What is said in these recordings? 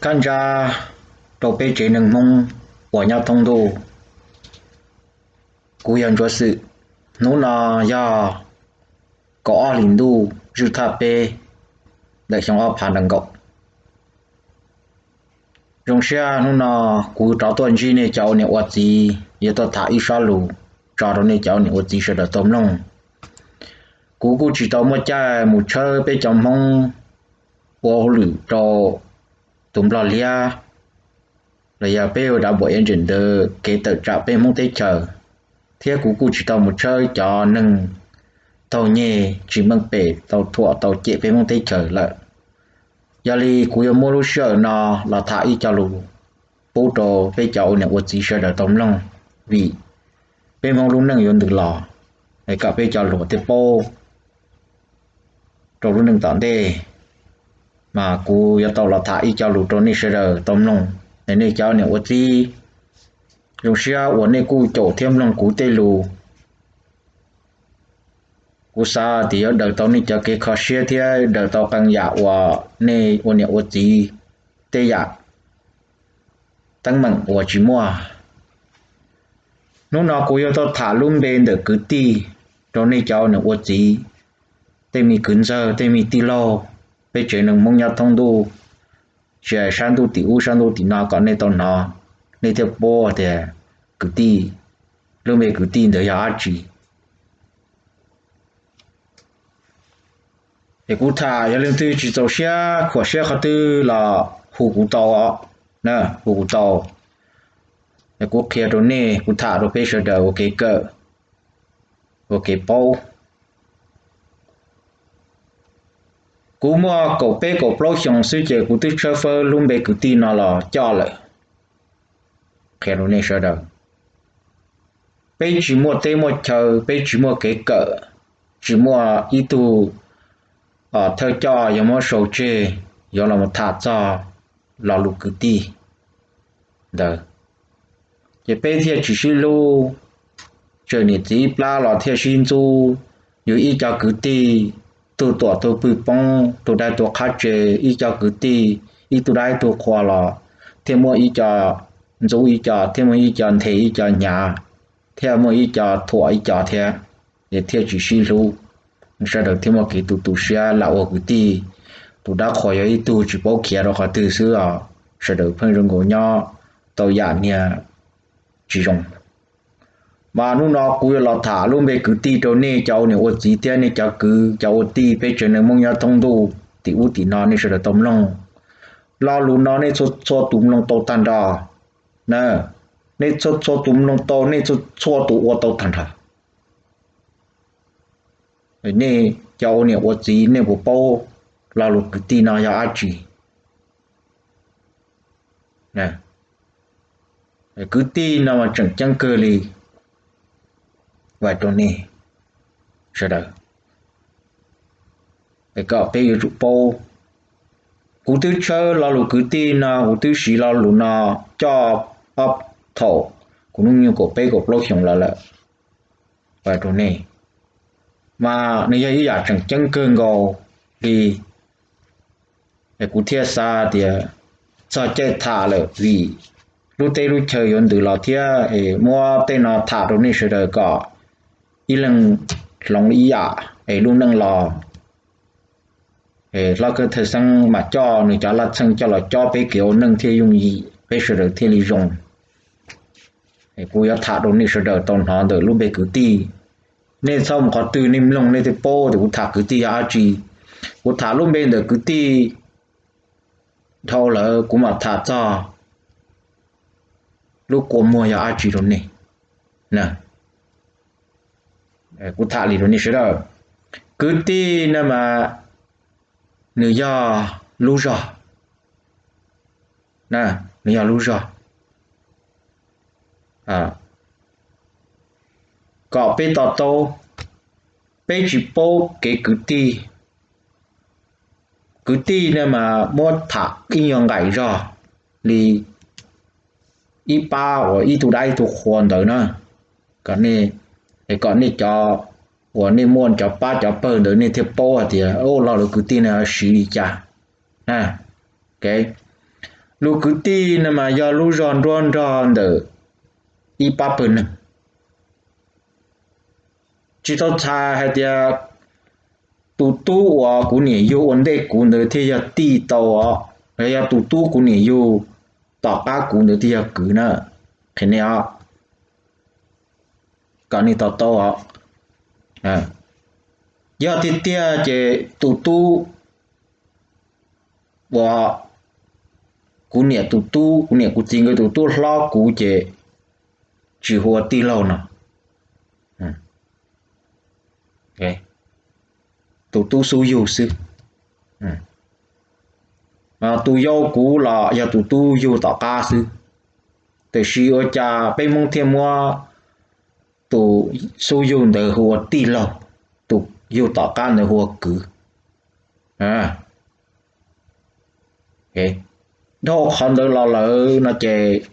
Kab ntsab rau peb tsev neeg Hmoob uas nyob thoob ntuj. Kuv yog Ntsuav Xwm. Hnub no yog kaum ob hlis ntuj zwj thaj peb ntawm xyoo ob phav nees nkaum. Zoo siab hnub no kuv rov tuaj ntsib nej cov ua niam ua txiv, yuav tuaj tham ib sob lus tso rau nej cov ua niam ua txiv sawv daws tau mloog. Kuv kuj tsis tau muaj caij mus tshawb peb cov Hmoob ua hauj lwm rau tus Nplog Liab los yog peb ua dav npuam iab ntseem ntawd kev tawm tsam peb Hmoob teb chaws, thiab kuv kuj tsis tau mus tshawb cov neeg taug nyeg tsis meej pem tau thuam tau cem peb Hmoob teb chaws lawm. Yog li kuv yuav muab lub sij hawm no los tham ib co lus pub rau peb cov ua niam ua txiv sawv daws tau mloog, vim peb Hmoob lub neej yuav ntws los, es kom peb cov hluas thiaj paub rau lub neej tom ntej. Mas kuv yuav tau los tham ib co lus rau nej sawv daws tau mloog, es nej cov niam ua txiv, zoo siab uas nej kuj caum thiab mloog kuv tej lus. Kuv xav tias yuav daws tau nej cov kev kho siab thiab daws tau qee yam uas nej ua niam ua txiv tej yam teeb meem uas tsis muaj. Hnub no kuv yuav tau tham lub npe ntawm kwv tij rau nej cov niam ua txiv, tej me kwv ntxawg tej me tij laug, peb tsev neeg Hmoob nyob thoob ntuj, tsis hais sab ntuj tim ub sab ntuj tim no kom nej tau hnov, nej thiaj paub tias kwv tij, lub npe kwv tij ntawd yog dab tsi. Es kuv tham yog leej twg tsis txaus siab khuam siab qhov twg los hu kuv tau, hu kuv tau. Es kuv qhia rau nej, kuv tham rau peb sawv daws ua kev kawm, ua kev paub. Kuv muaj kaum peb kaum plaub xyoos xwb ces kuv twb tshawb fawb lub npe kwv tij no los coj lawm. Qhia rau nej sawv daws, peb tsis muaj teb muaj chaw, peb tsis muaj kev kawm, tsis muaj ib tug thawj coj yuav muab sau tseg, yuav los tham txog lo lus kwv tij ntawd, ces peb thiaj tsis sib hlub. Tseem niam txiv ib plab los thiaj sib ntxub, yus ib co kwv tij, tug tuam tug pwj poob, tug dab tug qhab tse, ib co kwv tij, ib tug dab ib tug qhua los thiaj muaj ib co ntxub ib co, thiaj muaj ib co nthe ib co hnyav, thiaj muaj ib co thuam ib co thiab, es thiaj tsis sib hlub. Sawv daws thiaj muaj kev tu tu siab lam ua kwv tij. Tus dab qhua yog ib tug tsis paub khiav rau qhov twg xwb os, sawv daws pheej zoo nkaus nyob tau yam niag tsis zoo. Mas hnub no kuv yuav los tham lub npe kwv tij rau nej cov ua niam ua txiv thiab nej cov kwv cov ua tij peb tsev neeg Hmoob nyob thoob ntuj tim ub tim no nej sawv daws tau mloog. Lo lus no nej txhua txhua tus mloog tau tag nrho, nej txhua txhua tus mloog tau, nej txhua txhua tus ua tau tag nrho. Nej cov ua niam ua txiv nej puas paub lo lus kwv tij no yog dab tsi? Kwv tij no mas tseem ceeb kawg li, rau nej sawv daws, kom peb yuav tsum paub. Kuv twb tshawb lo lus kwv tij no, kuv twb siv lo lus no coj ob thaum kuv hnub nyoog kaum peb kaum plaub xyoos los lawm rau nej, mas nws yog ib yam tseem ceeb kawg nkaus li. Es kuv thiaj xav tias txog caij tham lawm vim lub teb lub chaw yuav ntws los thiab, es muab tej no tham rau nej sawv daws kom ib leeg hloov ib yam es lub neej los. Hlob Kawb Thawj Xeeb mas coj nws cov laj txheej coj los cob peb kev ua neej thiaj yooj yim, peb sawv daws thiaj li zoo. Kuv yuav tham rau nej sawv daws tau hnov ntawm lub npe kwv tij. Nej txhob mus qhov twg nej mloog nej thiaj paub tias kuv tham kwv tij yog dab tsi. Kuv tham lub npe ntawm kwv tij dhau lawm kuv mam tham txog lub kua muag yog dab tsi rau nej. Kuv tham li rau nej sawv daws, kwv tij no mas nws yog lub zog, nws yog lub zog kom peb to taub, peb tsis paub kev kwv tij. Kwv tij no mas muab tham ib nyuag nqaim zog li ib pab uas ib tug dab ib tug qhua ntawd na, kom nej cov uas nej muaj cov pab cov pawg ntawd nej thiaj paub hais tias lo lus kwv tij no siv li cas. Lus kwv tij no mas yog lub zog nruab nrog ntawm ib pab pawg neeg. Tsis tau txhais hais tias tus tub uas kuv niam yug ua ntej kuv ntawd thiaj yog tij tau os, los yog tus tub kuv niam yug tom qab kuv ntawd thiaj yog kwv na. Qhia nej os, kom nej to taub os. Yog tiag tiag ces tus tub uas kuv niam tus tub, kuv niam kuv txiv nkawd tus tub hlob kuv ces tsis hu ua tij laug no. Tus tub xub yug xwb. Tus yau kuv los yog tus tub yug tom qab xwb. Tiam sis ua cas peb Hmoob thiaj muab tus xub yug ntawd hu ua tij laug, tus yug tom qab ntawd hu ua kwv? Dhau qhov ntawd los lawm no ces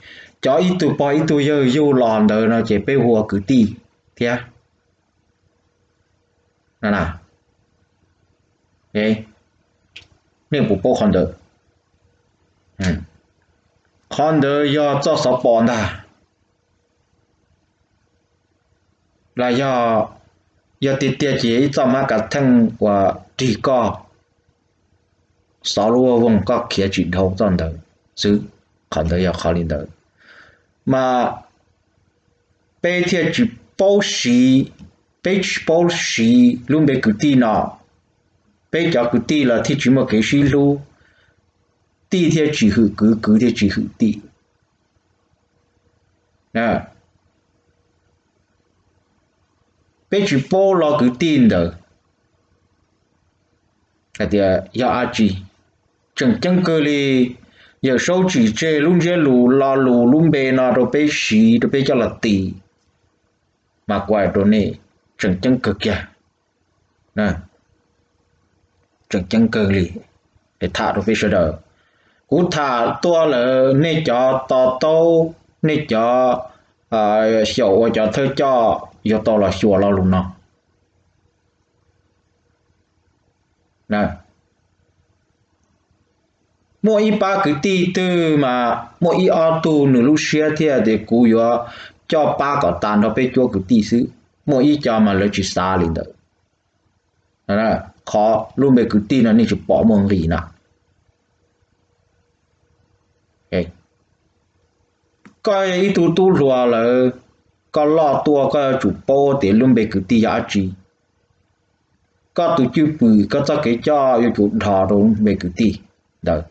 cov ib tug pog ib tug yawg yug los ntawd no ces peb hu ua kwv tij thiab. Nej puas paub qhov ntawd? Qhov ntawd yog txoj xov pos ntag, los yog, yog tiag tiag ces yog ib txoj hmab kav theej uas rig koj xov lub vaj voog koj khiav tsis dhau txoj ntawd xwb. Qhov ntawd yog qhov li ntawd mas peb thiaj tsis paub siv, peb tsis paub siv lub npe kwv tij no. Peb cov kwv tij los thiaj tsis muaj kev sib hlub, tij thiaj tsis hwm kwv, kwv thiaj tsis hwm tij. Peb tsis paub lo kwv tij ntawd hais tias yog dab tsi. Tseem ceeb kawg li, Yawm Saub tsim tseg lub ntsiab lus lo lus lub npe no rau peb siv rau peb coj los tis, mas kuv hais rau nej, tseem ceeb kawg kiag, tseem ceeb kawg li. Es tham rau peb sawv daws, kuv tham tuaj lawm nej cov to taub, nej cov xyaum ua cov thawj coj yuav tau los xyuas lo lus no. Muaj ib pab kwv tij twg mas muaj ib ob tug nws lub siab thiaj tias kuv yuav coj pab kom tas nrog peb cuab kwv tij xwb. Muaj ib co mas lawv tsis xav li ntawd. Qhov lub npe kwv tij no nej tsis pom muaj nqis na. Koj yog ib tug tub hluas lawm, koj loj tuaj koj yuav tsum paub tias lub npe kwv tij yog dab tsi. Koj tus cwj pwm koj txoj kev coj yuav tsum dhos rau lub npe kwv tij ntawd.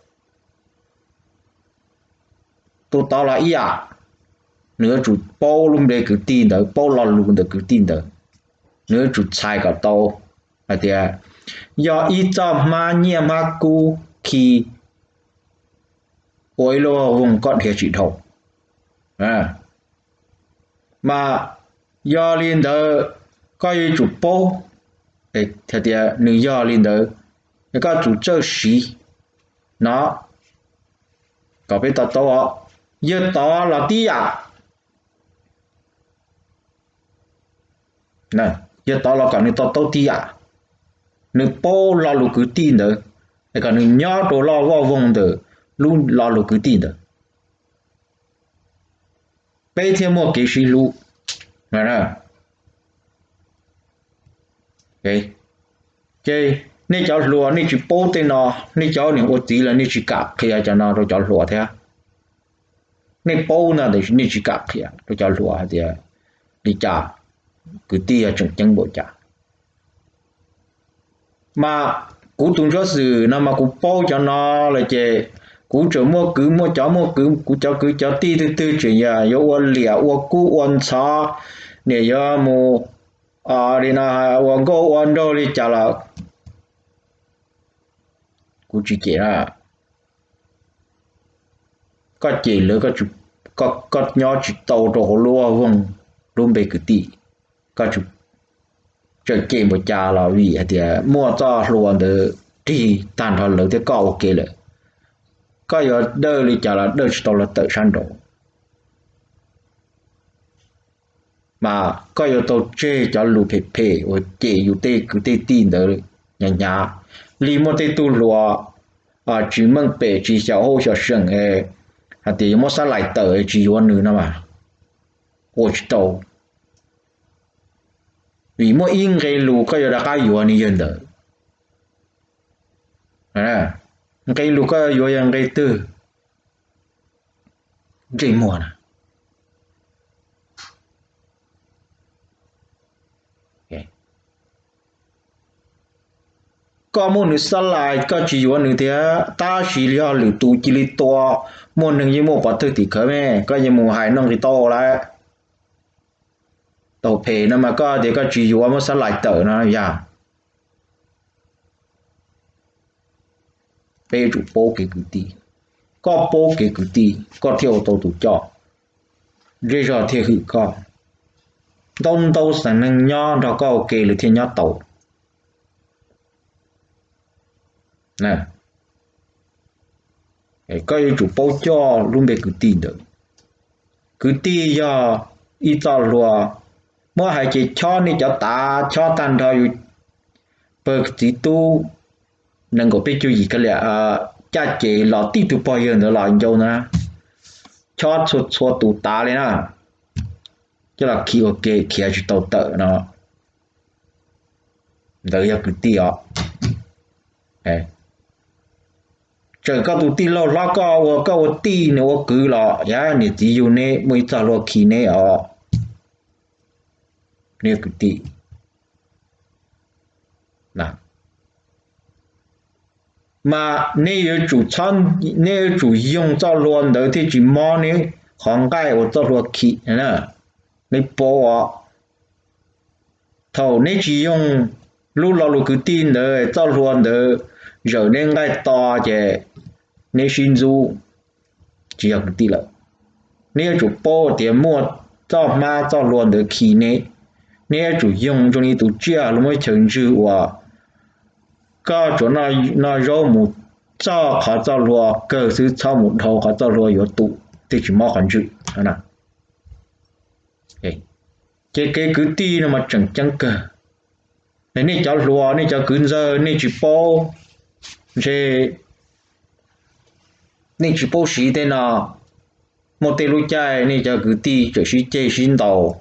Tus tod los ib yam, nws yuav tsum paub lub npe kwv tij ntawd, paub lo lus ntawm kwv tij ntawd. Nws yuav tsum txhais kom tau hais tias yog ib txoj hmab nyiaj hmab kub khi ua ib lub voog koj dhia tsis dhau. Mas yog li ntawd, koj yuav tsum paub hais tias nws yog li ntawd, koj tsum txawj siv no. Kom peb to taub, yawg tod los tib yam, yawg tod los kom nws to taub tib yam. Nws paub lo lus kwv tij ntawd, kom nws nyob rau lub vaj voog ntawm lub lo lus kwv tij ntawd, peb thiaj muaj kev sib hlub. Ces nej cov hluas nej tsis paub tej no, nej cov niam ua txiv los nej tsis kam qhia cov no rau cov hluas thiab. Nej paub no tiam sis nej tsis kam qhia rau cov hluas hais tias li cas, kwv tij yog tseem ceeb npaum cas. Mas kuv tus Ntsuab Xwm no mas kuv paub cov no lawm ces kuv tseem muaj kwv muaj cov, muaj kwv, kuv cov kwv cov tij twg twg tseem yog yuav ua liam ua kub ua ntxhov, niam yuav mus li no ua nkauj ua nraug li cas los kuv tsis cem na. Koj cem lawv, koj nyob tsis tau rau hauv lub vaj voog lub npe kwv tij. Koj tseem cem npaum cas los vim hais tias muaj txoj hlua ntawd rig tag nrho lawv thiab koj ua ke lawm. Koj yuav dawj li cas los dawj tsis tau los tawm sab nraud. Mas koj yuav tau tseg cov lus phem phem uas cem yus tej kwv tej tij ntawd hnyav hnyav. Li muaj tej tug hluas tsis meej pem tsis xyaum hauj xyaum seem, hais tias yuav muab xab lais tawm tsis yuav nws no mas ua tsis tau. Vim muaj ib nqe lus koj yuav rov qab yuav nws yawg ntawd. Nqe lus koj yuav yog nqe twg? Ntsej muag na. Koj muaj nws xab lais koj tsis yuav nws thiab, tab sis yog lwm tus cia li tua, muaj neeg yeej muaj pov thawj tim khawv me, koj yeej mus hais noj nqi tau lawm. Tau phem no mas koj tias koj tsis yuav muab xab lais tawm no yog peb yuav tsum paub kev kwv tij. Koj paub kev kwv tij koj thiaj ua tau tus coj, zej zog thiaj hwm koj. Ntau ntau xeem neeg nyob nrog koj ua ke lawv thiaj nyob tau. Koj yuav tsum paub coj lub npe kwv tij ntawd. Kwv tij yog ib txoj hlua, muab hais ces chob nej cov tav chob tag nrho yus pawg txiv tub nees nkaum peb caug yim ka liam caj ces los tib tug pog yawg ntawd los ncau ntawd na, chob txhua txhua tus tav li na, coj los khi ua ke khiav tsis tau tawm no, ntawd yog kwv tij os. Txawm koj tus tij laug hlob koj ua koj ua tij nws ua kwv los yog niam txiv yug neb muaj ib txoj hlua khi neb os, neb yog kwv tij. Mas neb yuav tsum, neb yuav tsum yoog txoj hlua ntawd thiaj tsis mob neb qhov nqaij uas txoj hlua khi. Neb paub os, thaum neb tsis yoog lub lo lus kwv tij ntawd txoj hlua ntawd zawm neb nqaij to ces neb sib ntxub, tsis yog kwv tij lawm. Neb yuav tsum paub tias muaj txoj hmab txoj hlua ntawd khi neb, neb yuav tsum yoog zoo li tus tsiaj los muab chaw ntswg uas koj tsuas noj zaub mus txog qhov txoj hlua kawg xwb, txhob mus dhau qhov txoj hlua yuav tu thiaj tsis mob qhov ntswg. Ces kev kwv tij no mas tseem ceeb kawg. Nej cov hluas nej cov kwv ntxawg nej tsis paub, ntshe nej tsis paub siv tej no. Muaj tej lub caij nej cov kwv tij tseem sib ceg sib ntaus,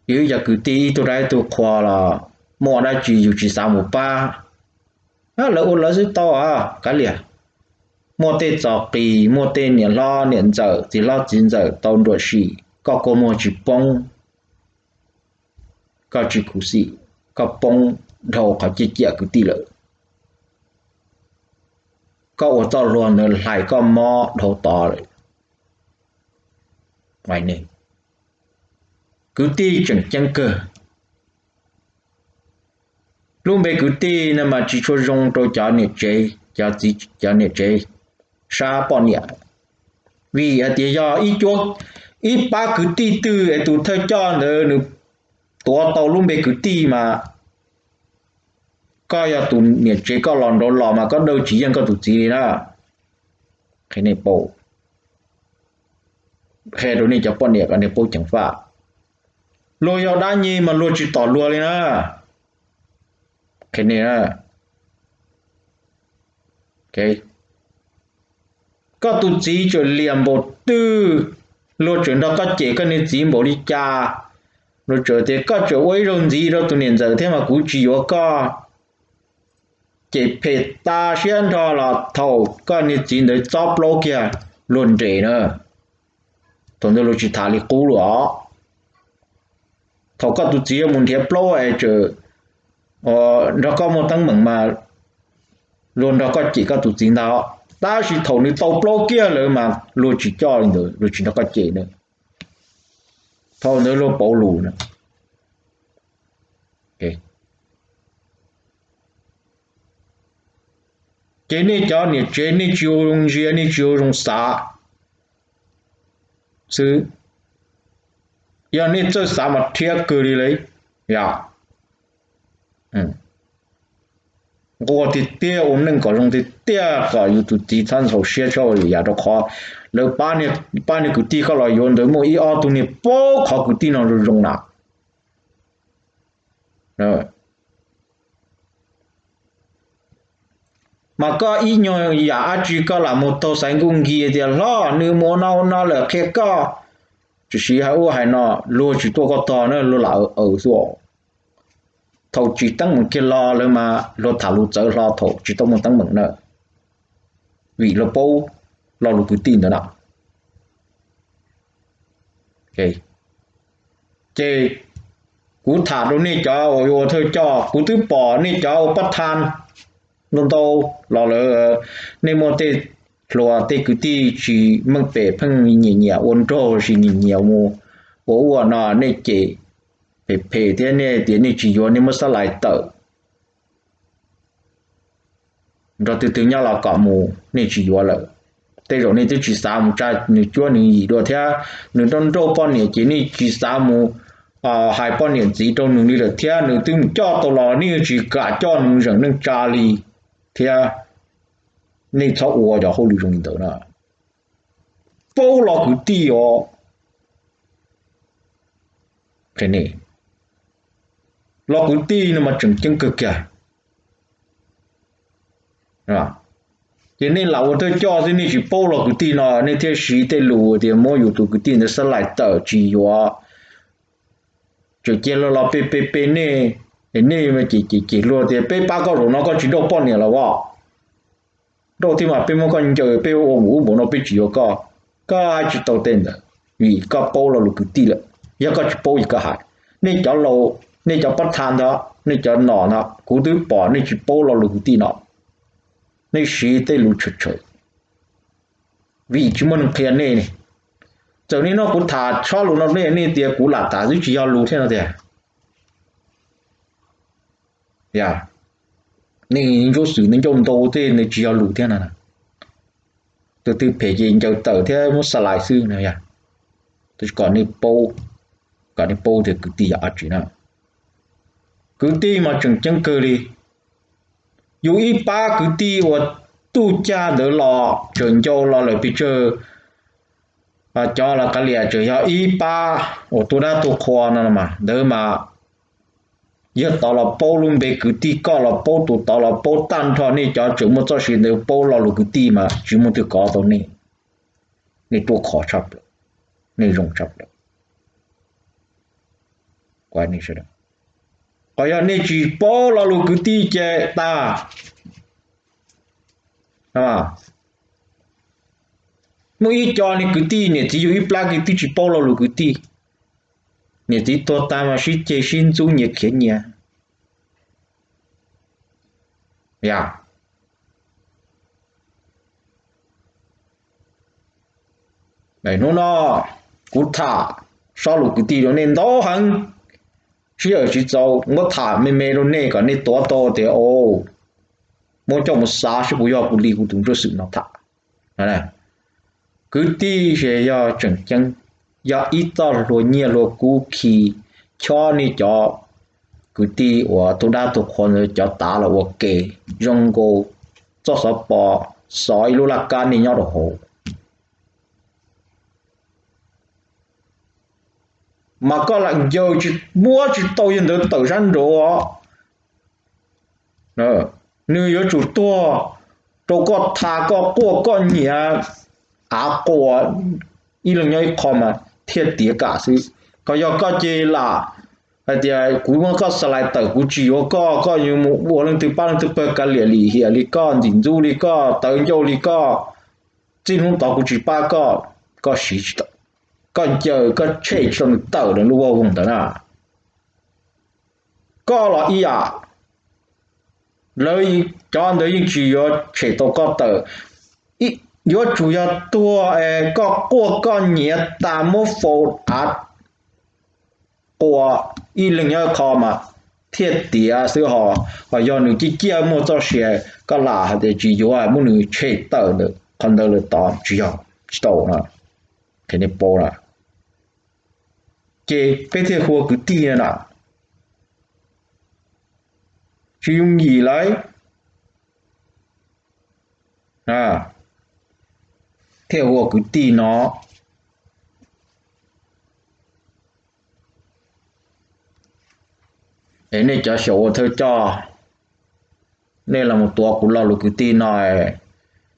yus ib cov kwv tij ib tug dab ib tug qhua los muaj dab tsi yus tsis xav mus pab, lawv ua lawv xwb tau kav liam. Muaj tej txoj qis muaj tej niam hlob niam ntxawm txiv hlob txiv ntxawm tau nruam sim koj kua muag tsis poob, koj tsis khuv xim, koj poob dhau qhov ciaj ciam kwv tij lawm, koj ua txoj hlua ntawd hlais koj mob dhau tod lawm. Kwv tij tseem ceeb kawg. Lub npe kwv tij no mas tsis tshua zoo rau cov niam tsev, cov txiv, cov niam tsev sab poj niam, vim hais tias yog ib cuab, ib pab kwv tij twg es tus thawj coj ntawd nws tuav tau lub npe kwv tij mas koj yog tus niam tsev koj los nraud los mas koj dawj tsis yeej koj tus txiv li na. Qhia rau nej cov poj niam kom nej paub ceev faj. Luag yog dab nyeg mas luag tsis tom luag li na. Koj tus txiv tseem liam npaum twg, luag tseem nrog koj cem koj niag txiv npaum li cas, luag tseem tias koj tseem ua ib zaug ntxiv rau tus niam ntxawm thiab mas kuv tsis yuav koj. Ces phem tas siab nrho los thaum koj niag txiv ntawd txob plaub kiag luag nres na, thaum ntawd luag tsis tham li qub lawm os. Thaum koj tus txiv yuav mus nrhiav plaub es tseem nrog koj muaj teeb meem mas luag nrog koj cem koj tus txiv ntag, tab sis thaum nws tau plaub kiag lawm mas luag tsis coj li ntawd, luag tsis nrog koj cem na. Thaum ntawd luag pauv lus na. Ces nej cov niam tsev nej tsis ua zoo ntsia, nej tsis ua zoo xav xwb. Yog nej txawj xav mas rhiab kawg li lawm. Yog nquag tiag tiag, ua neej kom zoo tiag tiag kom yus tus txiv txhob ntxhov siab tshaj ua lwm yam, rau qhov lawv pab niag kwv tij koj los yuav ntawd muaj ib ob tug niag paub qhov kwv tij no zoo zoo na. Mas koj ib nyuag yam dab tsi koj lam mus taug xaiv nkuj nki tias hlob nws mus ua no ua no lawm qhia koj, tsis siv hais ub hais no, luag tsis tuaj koj tog na, luag lam xwb. Thaum tsis teeb meem kiag los lawv mas luag tham lus txawv hlo thaum tsis tau muaj teeb meem na, vim luag paub lo lus kwv tij ntawd na. Ces kuv tham rau nej cov uas yuav ua thawj coj, kuv twb pom nej cov ua pab thaj ntau ntau los lawm, nej muaj tej hluas tej kwv tij tsis meej pem pheej nyiam nyiam ua nraug los sis nyiam nyiam mus ua ub ua no, nej cem phem phem thiab nej tias nej tsis yuav, nej muab xab lais tawm nrog twg twg nyob los kom mus, nej tsis yuav lawm. Tej zaum nej twb tsis xav mus tsa nws cuab nws yim dua thiab, nws nrauj nrauj poj niam ces nej tsis xav mus hais poj niam ntxiv rau nws li lawm thiab, nws twb mus coj tau los nej tsis kam coj nws zeem neej tsa li thiab. Nej txhob ua cov hauj lwm zoo li ntawd na. Paub lo kwv tij os. Lo kwv tij no mas tseem ceeb kawg kiag. Ces nej lam ua thawj coj xwb nej tsis paub lo kwv tij no nej thiaj siv tej lus tias muab yus tus kwv tij ntawd xab lais tawm tsis yuav. Tseem cia luag los pe pe pe nej, nej ces cem luag tias peb pab koj zaum no koj tsis nrauj poj niam los as, nrauj thiab mas peb muab koj ncaws peb ua npaum ub npaum no peb tsis yuav koj. Koj hais tsis tau tej ntawd, vim koj paub lo lus kwv tij lawm. Yog koj tsis paub ces koj hais. Nej cov laus, nej cov pab thaj ntawd, nej cov nom ntawd, kuv twb pom nej tsis paub lo lus kwv tij no. Nej siv tej lus tshwm tshwm, vim tsis muaj neeg qhia nej. Txawm nej nrog kuv tham txhob lus no nej, nej tias kuv lam tham xwb tsis yog lus thiab no tiag. Yog nej ntsuab xwm nej ncauj ntau tej nws tsis yog lus thiab no. Tus twg phem ces ncaws tawm thiab muab xas lais xwb no yog. Tab sis kom nej paub, kom nej paub tias kwv tij yog dab tsi na. Kwv tij mas tseem ceeb kawg li. Yus ib pab kwv tij uas tuj cag ntawd los tseem ncau los lawm pes tsawg, cov lawv qhia li tseem yog ib pab uas tuaj dab tuaj qhua no mas ntawd mas yog tod los paub lub npe kwv tij, koj los paub, tus tod los paub, tag nrho nej cov tseem muaj txoj sia ntawd paub lo lus kwv tij mas tsis muaj twg kov tau nej. Nej ruaj khov tshaj plaws, nej zoo tshaj plaws. Qhov yog nej tsis paub lo lus kwv tij ces tag. Muaj ib co niag kwv tij, niam txiv yug ib plab kwv tij tsis paub lo lus kwv tij, niam txiv tuag tag mas sib ceg sib ntxub nyias khiav nyias. Yog hnub no kuv tham sob lus kwv tij rau nej ntau heev, sib yam tsis txaus muab tham me me rau nej kom nej tuav tau tias, o, muab coj mus xav seb puas yog kuv li kuv tus ntsuj xwm no tham. Kwv tij ces yog tseem ceeb, yog ib txoj hlua nyiaj hlua kub khi chob nej cov kwv tij uas tug dab tug qhua ntawd cov tav los ua ke zoo nkaus txoj xov pos xov ib lub laj kab nej nyob rau hauv. Mas koj lam ncaws tsis muab tsis tau yawg ntawd tawm sab nraud. Nws yuav tsum tuag rau koj tha koj quaj koj nyiav av quas ib leeg nyob ib qho mas thiaj tiav kam xwb. Koj yog koj ces lam hais tias kuv muab koj xa lais tawm, kuv tsis yuav koj, koj yuav mus ua leej twg pab leej twg pawg kav liam lim hiam li koj, ntxim ntxub li koj, tawv ncauj li koj, txij hnub tod kuv tsis pab koj, koj siv tsis tau, koj ncaws koj tshem tsis tau nws tawm nws lub vaj voog ntawd na. Koj los ib yam, lawv cov ntawd yeej tsis yuav tshem tau koj tawm. Yuav tsum yog tuag es koj quaj koj nyiav tas muab faus av quas ib leeg nyob qho mas thiaj tiav xwb ho. Ho yog nws ciaj ciaj muaj txoj sia, koj lam hais tias tsis yuav muab nws tshem tawm ntawm qhov ntawd lawm tod tsis yog, tsis tau no. Qhia nej paub na, ces peb thiaj hu ua kwv tij na, tsis yooj yim lauj. Thiaj hu ua kwv tij no. Es nej cov xyaum ua thawj coj, Nej los mus tuav kuv lo lus kwv tij no,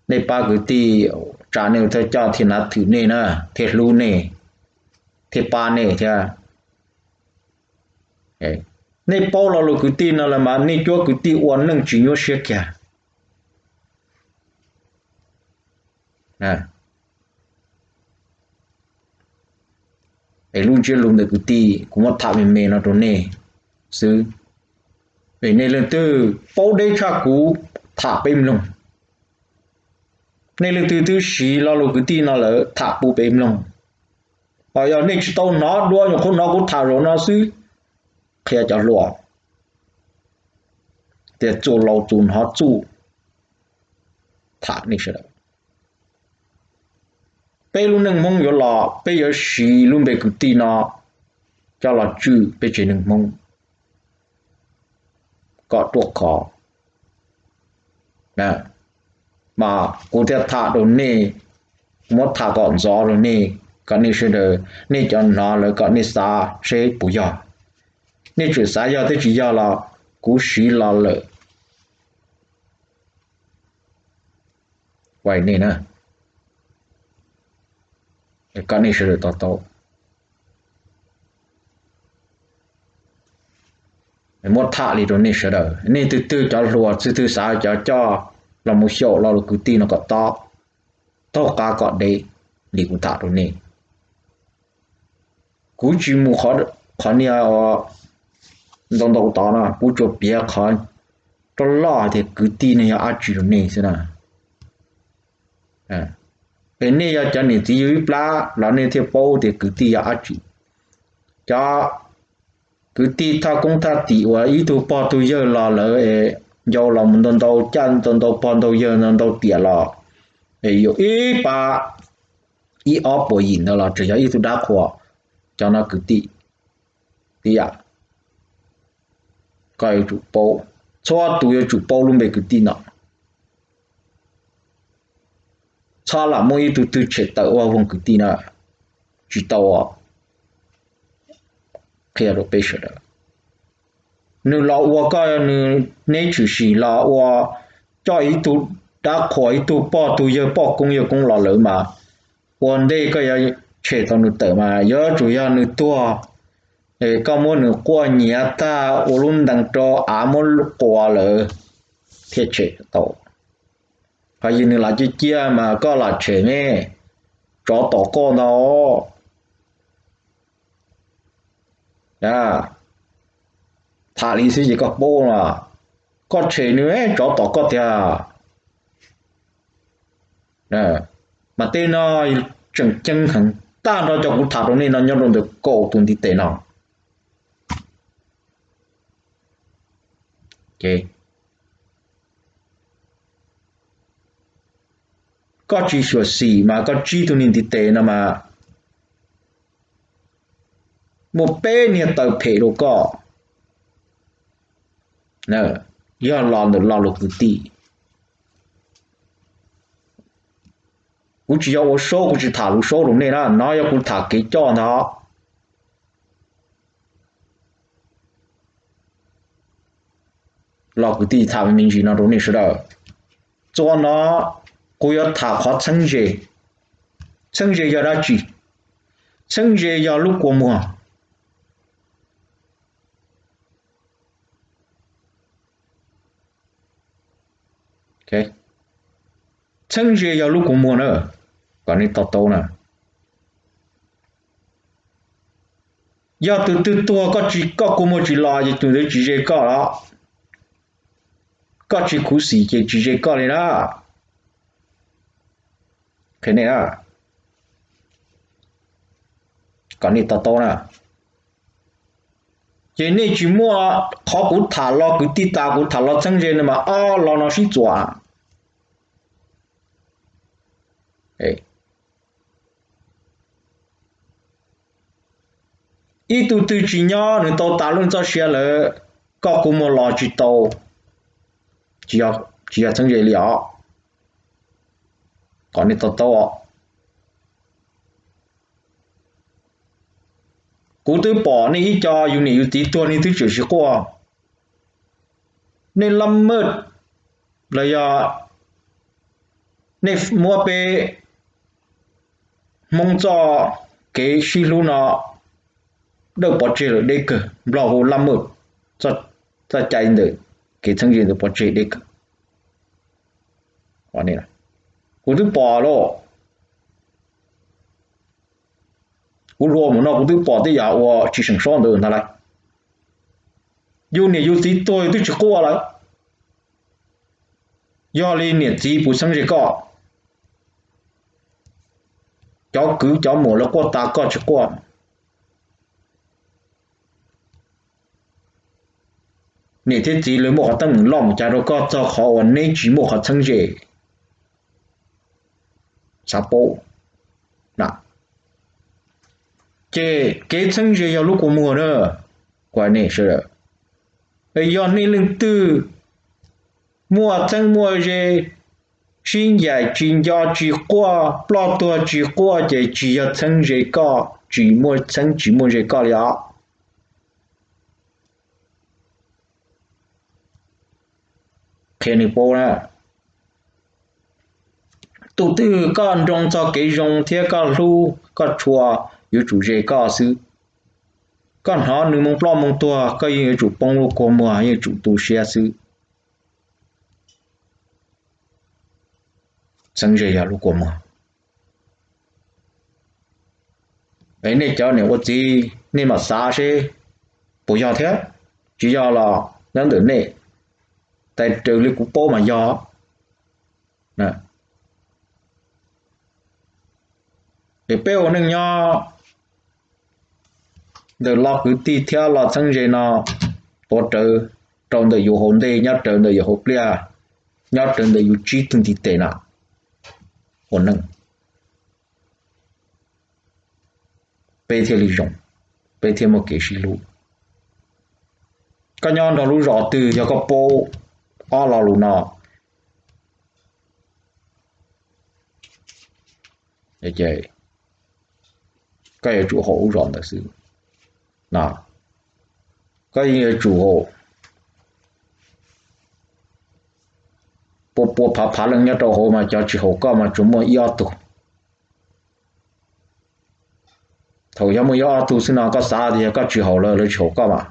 nej pab kwv tij, tsam nej ua thawj coj thiaj nav thwm nej na, thiaj hlub nej, thiaj pab nej thiab. Nej paub lo lus kwv tij no lawm mas nej cuab kwv tij ua neej tsis nyuaj siab kiag. Es lub ntsiab lus ntawm kwv tij kuv muab tham me me no rau nej xwb. Es nej leej twg paub deb tshaj kuv, tham peb mloog. Nej leej twg twb siv lo lus kwv tij no lawm tham pub peb mloog. Ho yog nej tsis tau hnov dua, nyuam qhuav hnov kuv tham zaum no xwb, qhia cov hluas tias txuj laus txus hnov txuj. Tham nej sawv daws, peb lub neej Hmoob yuav los peb yuav siv lub npe kwv tij no coj los tswj peb tsev neeg Hmoob kom ruaj khov. Mas kuv thiaj tham rau nej, kuv muab tham kom ntxov rau nej, kom nej sawv daws, nej cov hnov lawm kom nej xav seb puas yog. Nej tseem xav yog thiab tsis yog los kuv siv los lawm, ua nej na, kom nej sawv daws to taub. Muab tham li rau nej sawv daws, nej twg twg cov hluas twg twg xav cov coj los mus xyaum lo lus kwv tij no kom tob, taug qab kom deb li kuv tham rau nej. Kuv tsis mus qhov niag ntau ntau tod no, kuv tsuas piav qhov roj loj hais tias kwv tij ne yog dab tsi rau nej xwb na. Es nej yog cov niam txiv yug ib plab los nej thiaj paub tias kwv tij yog dab tsi. Cov kwv tij thaj koob thaj tim uas ib tug pog tug yawg los lawm es ncau los mus ntau ntau caj ntau ntau pog ntau yawg ntau ntau tiam los, es yuav ib pab ib ob puas yim ntawd los tseem yog ib tug dab qhuas. Cov no kwv tij tib yam. Koj yuav tsum paub, txhua tus yuav tsum paub lub npe kwv tij no. Txhob lam muaj ib tug twg tshem tawm ua voog kwv tij na, tsis tau. Qhia rau peb sawv daws, nws los ua koj nws neb tshwm sim los ua coj ib tug dab qhuas ib tug pog tug yawg poj koob yawg koob los lawm mas ua ntej koj yuav tshem tau nws tawm mas yuav tsum yog nws tuag, koj muab nws quaj nyiav tag ua lub ntees rau av muab quas lawm thiaj tshem tau. Ho yog nws los ciaj ciaj mas koj los tshem me, tsov tom koj ntag. Tham li xwb ces koj paub los, koj tshem nws tsov tom koj tiag. Mas tej no tseem ceeb heev, tag nrho cov kuv tham rau nej no nyob rau ntawm kaum tus ntiv tes no. Koj tsis xyuam xim mas koj tsib tug niag ntiv tes no mas muaj peb niag taw phem rau koj. Yog los ntawm lo lus kwv tij, kuv tsis yog ua saub, kuv tsis tham lus saub rau nej na, no yog kuv tham kev coj ntag. Los kwv tij, tham me ntsis no rau nej sawv daws. Txuas no kuv yuav tham qhov txheeb ze. Txheeb ze yog dab tsi? Txheeb ze yog lub kua muag. Txheeb ze yog lub kua muag na, kom nej to taub na. Yog tus twg tuag koj tsis, koj kua muag tsis los ces tus ntawd tsis ze koj los, koj tsis khuv xim ces tsis ze koj li na. Kom nej to taub na. Ces nej tsis muaj, qhov kuv tham los kwv tij tas kuv tham los txheeb ze no mas ob lo no sib txuas. Ib tug twg tsis nyob nws tau tas lub neej txoj sia lawm, koj kua muag los tsis tau, tsis yog txheeb ze li os. Kom nej to taub. Kuv twb pom nej ib co yus niam yus txiv tuag nej twb tseem sib quaj. Nej lab maj los yog nej muab peb Hmoob txoj kev sib hlub no dawb pov tseg lawm deb kawg, Nplog hu laj maj, txoj cai ntawm kev txheeb ze ntawd pov tseg deb kawg. Kuv twb pom lawm, kuv hluas mus no kuv twb pom tej yam uas tsis seem sob ntawd ntag lawm. Yus niam yus txiv tuag yus twb tsis quaj lawm, yog li niam txiv puas txheeb ze koj? Cov kwv cov muam lawv quaj tas koj tsis quaj? Niam thiab txiv lawv muaj qhov teeb meem loj mus cas rau koj txog qhov uas neb tsis muaj qhov txheeb ze? Xav paub. Ces kev txheeb ze yog lub kua muag na, kuv hais nej sawv daws. Yog nej leej twg muaj txheeb muaj ze, sib ncaim tsis nco tsis quaj, ploj tuag tsis quaj ces tsis yog txheeb ze koj, tsis muaj txheeb tsis muaj ze koj li os. Qhia nws paub na, tus twg koj nroo txog kev zoo thiab koj hlub koj tshua, yuav tsum ze koj xwb. Koj hnov nws moo ploj moo tuag koj yeej yuav tsum poob lub kua muag, yeej yuav tsum tu siab xwb. Txheeb ze yog lub kua muag. Es nej cov niam ua txiv nej mam xav seb puas yog thiab. Tsis yog los nyob ntawm nej, tais raws li kuv paub mas yog. Es peb ua neej nyob ntawm lo kwv tij thiab lo txheeb ze no tuav rawv rau ntawm yus hauv ntej, nyob rawv ntawm yus hauv pliaj, nyob rawv ntawm yus tsib tug ntiv tes no ua neej, peb thiaj li zoo, peb thiaj muaj kev sib hlub. Koj nyob nrog lub zos twg yog koj paub ob lo lus no, koj yuav tsum haum lub zos ntawd xwb. Koj yeej yuav tsum haum. Pua pua phav phav leej nyob rau hauv mas cov tsis haum koj mas tsuas muaj ib ob tug. Thaum yog muaj ib ob tug xwb no koj xav tias yog koj tsis haum lawv, lawv tsis haum koj mas,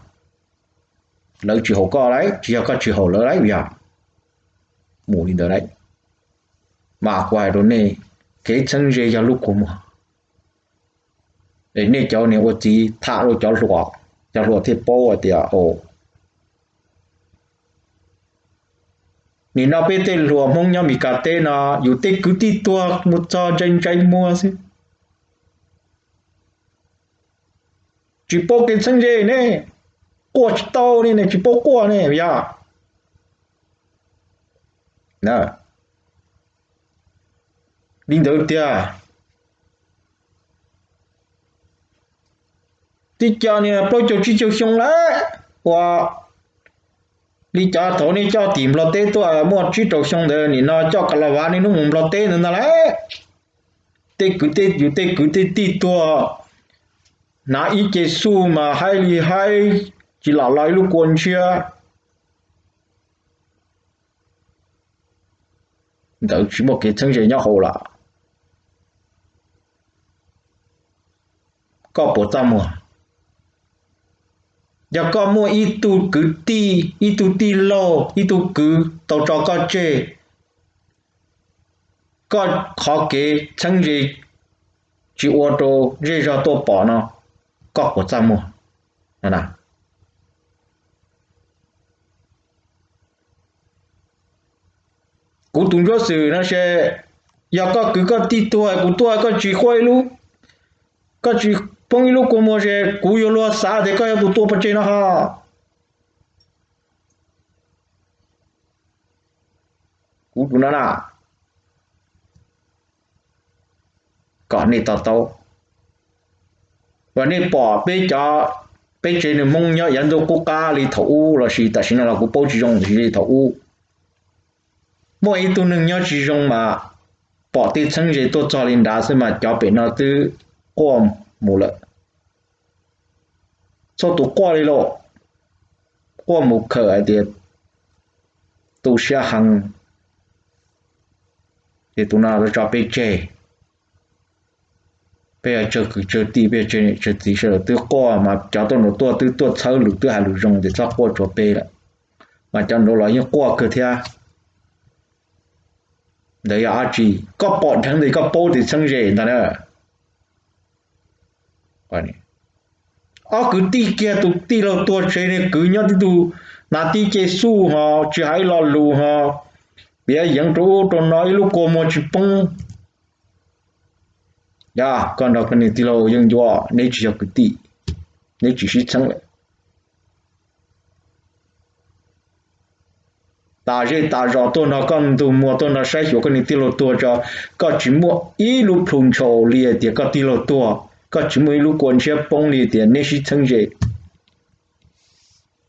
lawv tsis haum koj lawm, tsis yog koj tsis haum lawv lawm, yog mus li ntawd lawm. Mas kuv hais rau nej, kev txheeb ze yog lub kua muag. Es nej cov niam ua txiv tham rau cov hluas, cov hluas thiaj paub hais tias, o, nim no peb tej hluas Hmoob nyob Mes Kas teb no yus tej kwv tij tuag mus txog ntsais ntsais muag xwb. Tsis paub kev txheeb ze ne, quaj tsis tau ne, tsis paub quaj ne, yog li ntawd tiag. Tib co niag plaub caug tsib caug xyoo lawm, ua li cov thaum nej coj tim Nplog teb tuaj muaj tsib rau xyoo ntawd, nim no coj ka la vav niaj hnub mus Nplog teb ntawd ntag lauj. Tej kwv tej, yus tej kwv tej tij tuag, hnav ib ce xuj mas haib li haib, tsis lam lo ib lub kua ntshiab. Ntawd tsis muaj kev txheeb ze nyob hauv lawm. Koj puas txaj muag? Yog koj muaj ib tug kwv tij, ib tug tij laug, ib tug kwv tau tso koj tseg, koj qhov kev txheeb ze tsis ua rau zej zog tuaj pom no, koj puas txaj muag? Kuv tus ntsuab xwm no ces yog koj kwv koj tij tuag kuv tuaj koj tsis quaj ib lub, koj tsis poob ib lub kua muag ces kuv yuav luag xav tias koj yog tus tua pov tseg no ho. Kuv tus no na, kom nej to taub. Uas nej pom peb cov, peb tsev neeg Hmoob nyob yav ntuj qub qab li thaum ub lossis tam sim no los kuv paub tsis zoo li thaum ub. Muaj ib tug neeg nyob tsis zoo mas pom tej txheeb ze tuaj txog li nrad xwb mas cov pem no twb quaj mus lawm. Txhua tus quaj li lauj, quaj mus khawm hais tias tu siab heev, Ces tus no tso peb tseg, peb tsawg kwv tsawg tij, peb tsawg niam tsawg txiv sawv daws twb quaj, mas cov tuaj nraud tuaj twb tuaj txhawb lus twb hais lus zoo tias txhob quaj tshuav peb lawm, mas cov nraud los yeej quaj kawg thiab. Ntawd yog dab tsi? Koj pom dheev ntawd koj paub tias txheeb ze ntag na. Ob kwv tij kiag tus tij laug tuag tsev ne, kwv nyob tib tug hnav tib ce xuj ho tsis hais ib lo lus ho, piav yeev rau ub rau no ib lub kua muag tsis poob. Yog koj nrog koj niag tij laug yeej ncuab, neb tsis yog kwv tij, neb tsis sib txheeb lawm. Tas zej tas zos tuaj nrog koj ntug muag tuaj nrog saib xyuas koj niag tij laug tuag tso, koj tsis muaj ib lub plhu ntshaus li hais tias koj tij laug tuag, koj tsis muaj ib lub kua ntshiab poob li tias neb sib txheeb ze.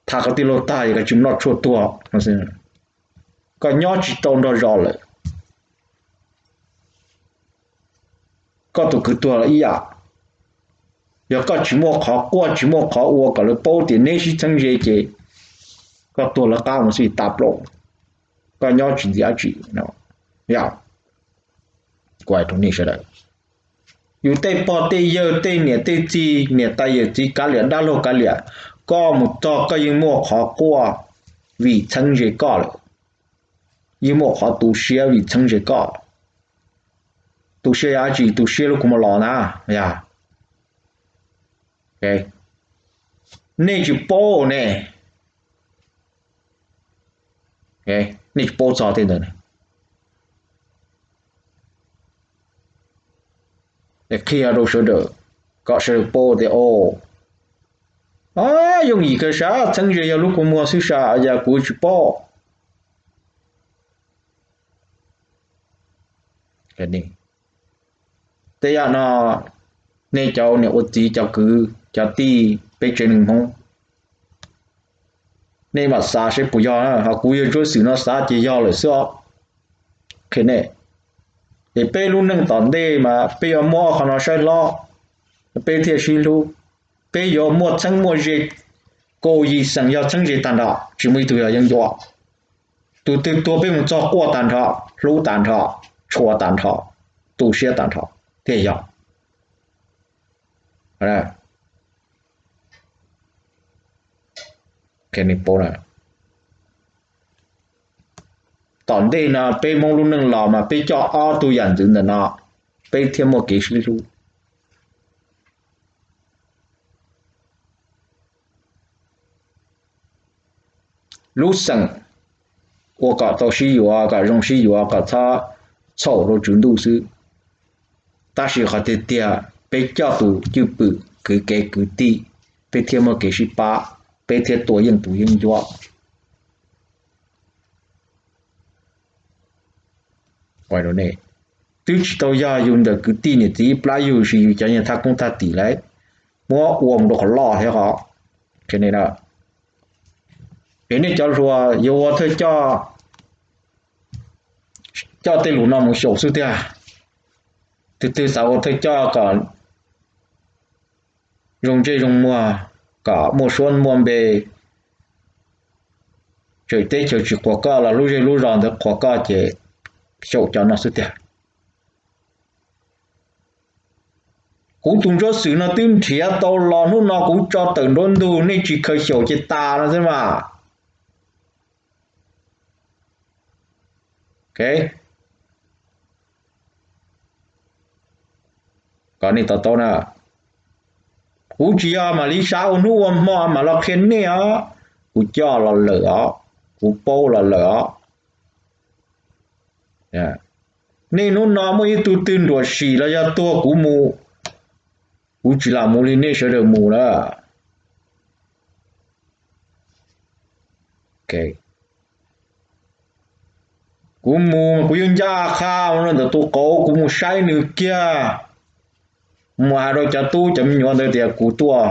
Tham koj tij laug tag es koj tsis mus noj tshuaj tuag, koj nyob tsis tau nrog zos lawm. Koj tus kwv tuag los ib yam, yog koj tsis muaj qhov quaj tsis muaj qhov ua kom lawv paub tias neb sib txheeb ze ces koj tuag lawv qab mus xij tas plaub, koj nyob tsis ntxim dab tsi. Yog kuv hais rau nej sawv daws, yus tej pog tej yawg tej niam tej txiv, niam tais yawm txiv kav liam dab laug kav liam, koj mus txog koj yeej muaj qhov quaj vim txheeb ze koj lawm, yeej muaj qhov tu siab vim txheeb ze koj. Tu siab yog dab tsi? Tu siab lub kua muag los na. Yog nej tsis paub ne, nej tsis paub txog tej ntawd ne. Qhia rau sawv daws kom sawv daws paub tias, o, yooj yim kawg sas, txheeb ze yog lub kua muag xwb sas, yog kuv tsis paub. Tej yam no, nej cov niam ua txiv cov kwv cov tij peb tsev neeg Hmoob, nej mam xav seb puas yog, ho kuv yawg Ntsuab Xwm no xav ces yog lawm xwb os. Qhia nej, es peb lub neej tom ntej mas peb yuav muab qhov no saib hlob, peb thiaj sib hlub. Peb yuav muaj txheeb muaj ze, kaum yim xeem yog txheeb ze tag nrho, tsis muaj ib tug yog yeeb ncuab. Tus twg tuag peb mus txog quaj tag nrho, hlub tag nrho, tshua tag nrho, tu siab tag nrho thiaj yog. Tom ntej no peb Hmoob lub neej los mas peb coj ob tug yam ntxwv ntawm no, peb thiaj muaj kev sib hlub. Lub xeem ua kom tau sib yuav, kom zoo sib yuav, kom txhob txhaum rau tswv ntuj xwb. Tab sis qhov tiag tiag peb coj tus cwj pwm kwv kev kwv tij, peb thiaj muaj kev sib pab, peb thiaj tua yeej tus yeeb ncuab. Twb tsis tau yog yus ntawm kwv tij niam txiv ib plab yug, sis yus cov niag thaj koob thaj tim lawv muab ua mus rau qhov loj thiab ho. Es nej cov hluas yuav ua thawj coj, coj tej lus no mus xyaum xwb tiag. Tus twg xav ua thawj coj kom zoo ntsej zoo muag, kom muaj suab muaj npe, tseem teb chaws tsis qhuas koj los lub zej lub zos ntawd qhuas koj ces xyaum cov no xwb tiag. Kuv tus Ntsuab Xwm no twb nrhiav tau los hnub no kuv tso tawm nruab ntug, nej tsis khaws xyaum ces tas no xwb mas. Kom nej to taub na, kuv tsis yog mam li sab ua hnub ua hmo mam los qhia nej os. Kuv coj los lawm os, kuv paub los lawm os. Nej hnub no muaj ib tug twg nruam sim los yog tuag kuv mus, kuv tsis lam mus li nej sawv daws mus na. Kuv mus kuv yeej ncaj qha ntawm tus qauv, kuv mus saib nws kiag, mus hais rau cov tub cov me nyuam ntawd tias kuv tuaj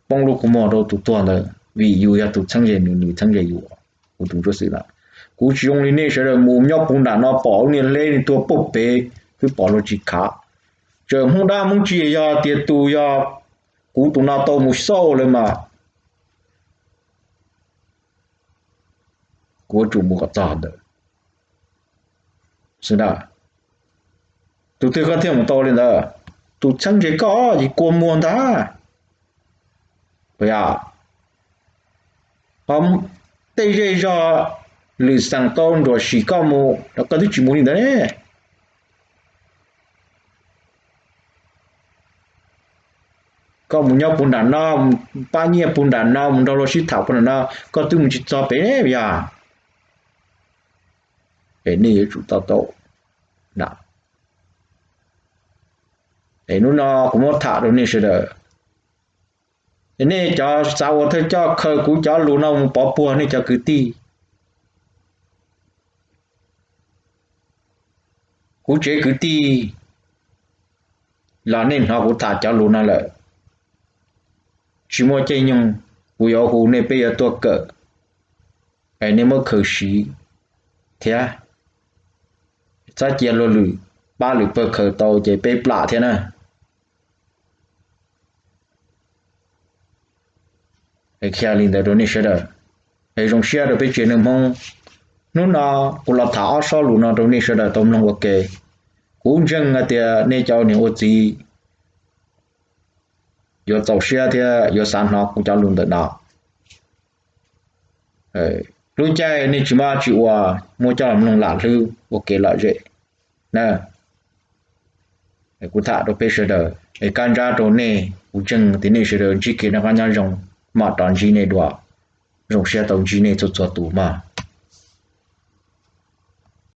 poob lub kua muag rau tus tuag ntawd, vim yus yog tus txheeb ze nws, nws txheeb ze yus. Kuv tus Ntsuab Xwm na, kuv tsis zoo li nej sawv daws mus nyob puv nram no pom lub niag hleb nws tuag pem pem, twb pom luag tsis khav. Tseem Hmoob dab Hmoob tsi, yog tias tus yog kuv tus no tau mus xauj lawm mas, kuv yuav tsum mus kom txog ntawd xwb. Tus twg koj thiaj mus tau li ntawd? Tus txheeb ze koj ces kua muag ntag. Yog tej zej zog lwm xeem tau nruam sim koj mus los koj twb tsis mus li ntawd ne. Koj mus nyob puag nram no, pab nyiaj puag nram no, mus nrog luag sib tham puag nram no, koj twb mus tsis txog pem ne. Yog es nej yuav tsum to taub na. Es hnub no kuv muab tham rau nej sawv daws, es nej cov xav ua thawj coj khaws kuv cov lus no mus pov puag nej cov kwv tij. Kuv tsev kwv tij los nej hnov kuv tham cov lus no lawm, tsis muaj caij nyoog kuv yuav hu nej peb yuav tuaj kawm, es nej muab khaws siv thiab. Txhob cia luag lwm pab lwm pawg khaws tau ces peb plam thiab na. Qhia li ntawd rau nej sawv daws, es zoo siab rau peb tsev neeg Hmoob. Hnub no kuv los tham ob sob lus no rau nej sawv daws tau mloog ua ke. Kuv ntseeg hais tias nej cov niam ua txiv yuav txaus siab thiab yuav xav hnov kuv cov lus ntawm no. Lub caij nej tsis muaj dab tsi ua, muab coj los mloog lam hlwb ua kev lom zem na. Kuv tham rau peb sawv daws es kab ntsab rau nej, kuv ntseeg tias nej sawv daws ntsib kev noj qab nyob zoo, mam rov ntsib nej dua. Zoo siab tau ntsib nej txhua txhua tus mog.